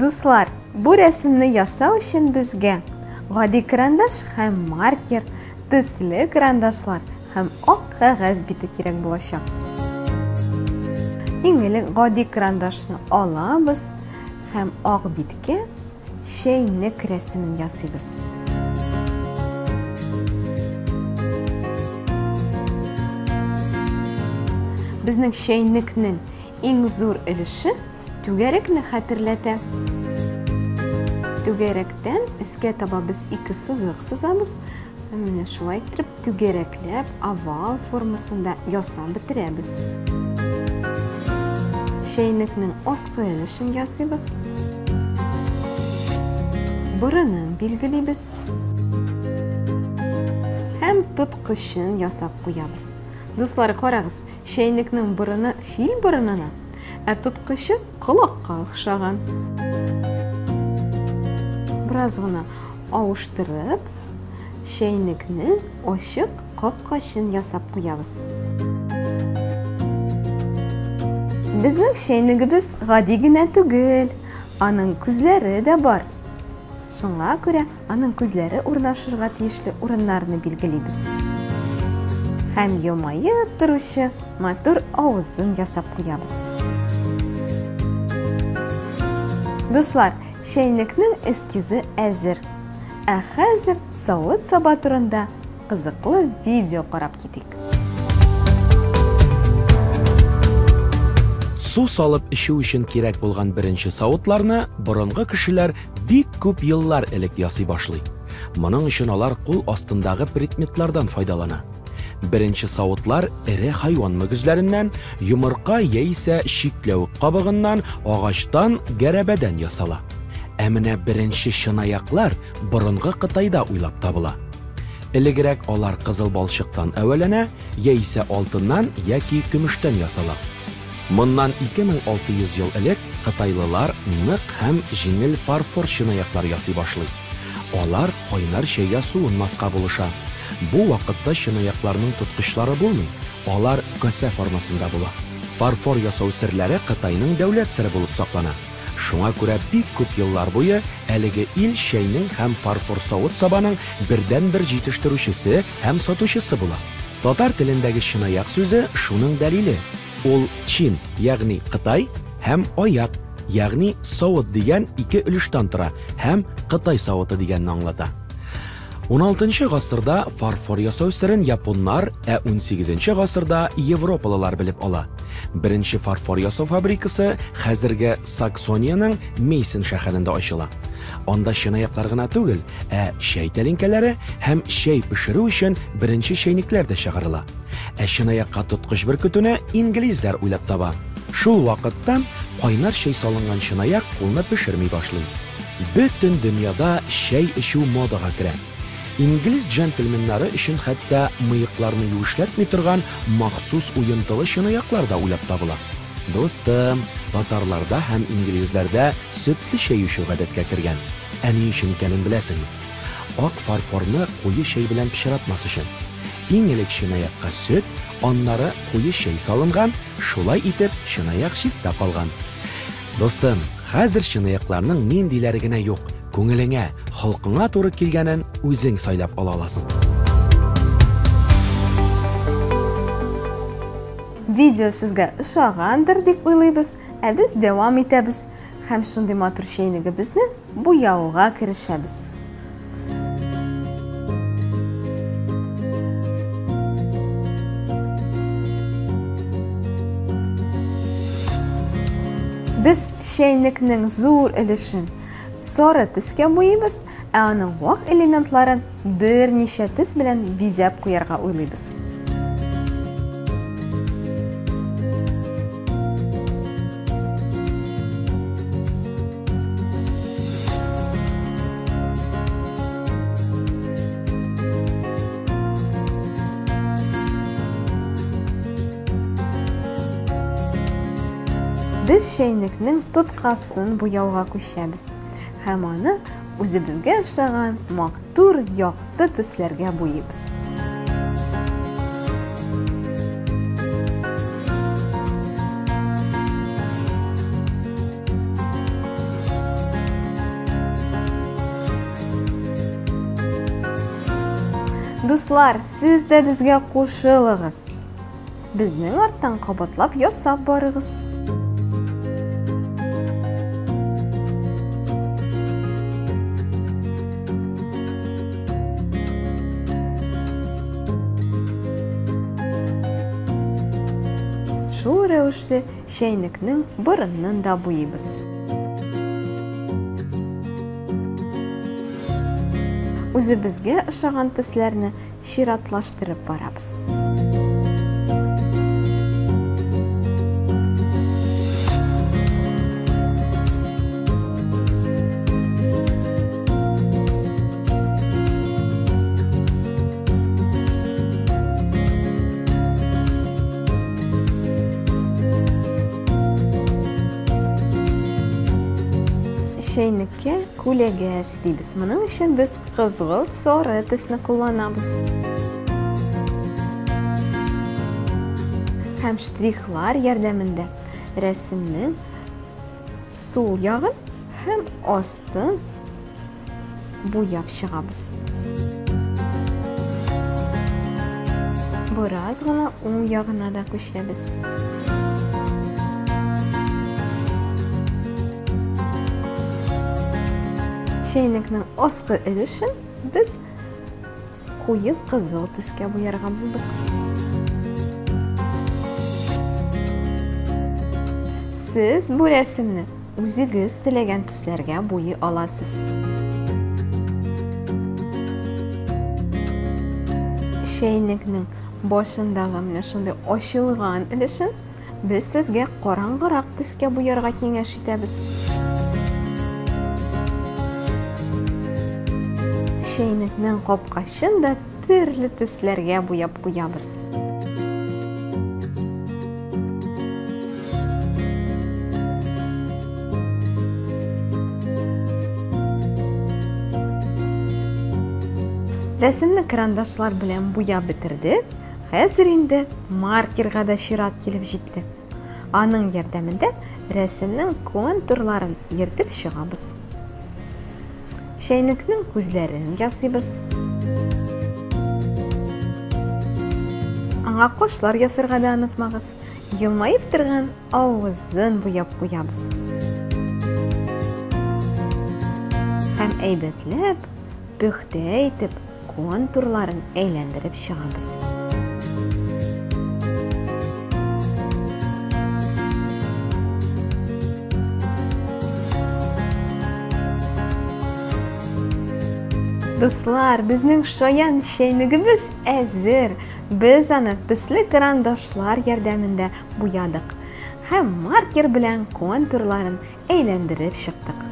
Дуслар, бу рәсемне ясау өчен безгә гади карандаш һәм маркер, төсле карандашлар һәм ак кәгазь бите кирәк булачак. Иң элек гади карандашны алабыз һәм ак биткә чәйнек рәсемен ясыйбыз. Безнең чәйнекнең иң зур өлеше түгәрәкне хәтерләтә. Түгәрәктән өскә таба без ике сызык сызабыз. Менә шулай итеп түгәрәкләп овал формасында ясап бетерәбез. Чәйнекнең аскы өлешен ясыйбыз. Борынын билгелибез. Һәм тоткычын ясап куябыз. Дуслар, карагыз, чәйнекнең борыны фил борынына, ә тоткычы колакка охшаган. Бераз гына авыштырып, чәйнекнең ачык капкачын ясап куябыз. Безнең чәйнегебез гади генә түгел, аның күзләре дә бар. Шуңа күрә аның күзләре урнашырга тиешле урыннарны билгелибез. Һәм елмаеп торучы матур авызын ясап куябыз. Дуслар, чәйнекнең эскизы әзер. Ә хәзер савыт-саба турында кызыклы видео карап китик. Су салып эчү өчен кирәк булган беренче савытларны борынгы кешеләр бик күп еллар элек ясый башлый. Моның өчен алар кул астындагы предметлардан файдалана. Беренче савытлар эре хайван мөгезләреннән, йомырка яисә чикләвек кабыгыннан, агачтан, гәрәбәдән ясала. Ә менә беренче чынаяклар борынгы Кытайда уйлап табыла. Элегрәк алар кызыл балчыктан әвәләнә, яисә алтыннан яки көмештән ясала. Моннан 2600 ел элек кытайлылар нык һәм җиңел фарфор чынаяклар ясый башлый. Алар кайнар чәйгә суынмаска булыша. Бу вакытта чынаякларның тоткычлары булмый, алар касә формасында була. Фарфор ясау серләре Кытайның дәүләт сере булып саклана. Шуңа күрә бик күп еллар буе әлеге ил чәйнең һәм фарфор савыт-сабаның бердәнбер җитештерүчесе һәм сатучысы була. Татар телендәге чынаяк сүзе шуның дәлиле. Ул чин, ягъни Кытай, һәм аяк, ягъни савыт дигән ике өлештән тора һәм Кытай савыты дигәнне аңлата. 16 гасырда фарфор ясау серен японнар, ә 18 гасырда европалылар белеп ала. Беренче фарфор ясау фабрикасы хәзерге Саксониянең Мейсен шәһәрендә ачыла. Анда чынаяклар гына түгел, ә чәй тәлинкәләре һәм чәй пешерү өчен беренче чәйнекләр дә чыгарыла. Ә чынаякка тоткыч беркетүне инглизләр уйлап таба. Шул вакыттан кайнар чәй салынган чынаяк кулны пешерми башлый. Бөтен дөньяда чәй эчү модага керә. Инглиз джентльменнары өчен хәтта мыекларны юешләтми торган махсус уентылы чынаяклар да уйлап табыла. Дустым, татарларда һәм инглизләрдә сөтле чәй эчү гадәткә кергән. Ә ни өчен икәнен беләсеңме? Ак фарфорны куе чәй белән пычратмас өчен. Иң элек чынаякка сөт, аннары куе чәй салынган, шулай итеп чынаяк чиста калган. Дустым, хәзер чынаякларның ниндиләре генә юк. Күңелеңә, холкыңа туры килгәнен үзең сайлап ала аласың. Видео сезгә ошагандыр дип уйлыйбыз, ә без дәвам итәбез һәм шундый матур чәйнегебезне буяуга керешәбез. Без чәйнекнең зур өлешен сары төскә буйыйбыз, ә аның вак элементларын берничә төс белән бизәп куярга уйлыйбыз. без чәйнекнең тоткасын буяуга күчәбез һәм аны үзебезгә ошаган матур якты төсләргә буйыйбыз. Дуслар, сез дә безгә кушылыгыз. Безнең арттан кабатлап ясап барыгыз. Шул рәвешле чәйнекнең борынын да буйыйбыз. Үзебезгә ошаган төсләрне чиратлаштырып барабыз. Чәйнеккә күләгә эзлибез. Моның өчен без кызгылт сары төсне кулланабыз. Һәм штрихлар ярдәмендә рәсемнең сул ягын һәм астын буяп чыгабыз. Бераз гына уң ягына да күчәбез. Чәйнекнең аскы өлешен без куе кызыл төскә буярга булдык. Сез бу рәсемне үзегез теләгән төсләргә буйый аласыз. Чәйнекнең башындагы менә шундый ачылган өлешен без сезгә караңгырак төскә буярга киңәш итәбез. Чәйнекнең капкачын да төрле төсләргә буяп куябыз. Рәсемне карандашлар белән буяп бетердек. Хәзер инде маркерга да чират килеп җитте. Аның ярдәмендә рәсемнең контурларын йөртеп чыгабыз. Чәйнекнең күзләрен ясыйбыз. Аңа кошлар ясарга да онытмагыз. Елмаеп торган авызын буяп куябыз. Һәм әйбәтләп, пөхтә итеп контурларын әйләндереп чыгабыз. Дуслар, безнең шаян чәйнегебез әзер. Без аны төсле карандашлар ярдәмендә буядык һәм маркер белән контурларын әйләндереп чыктык.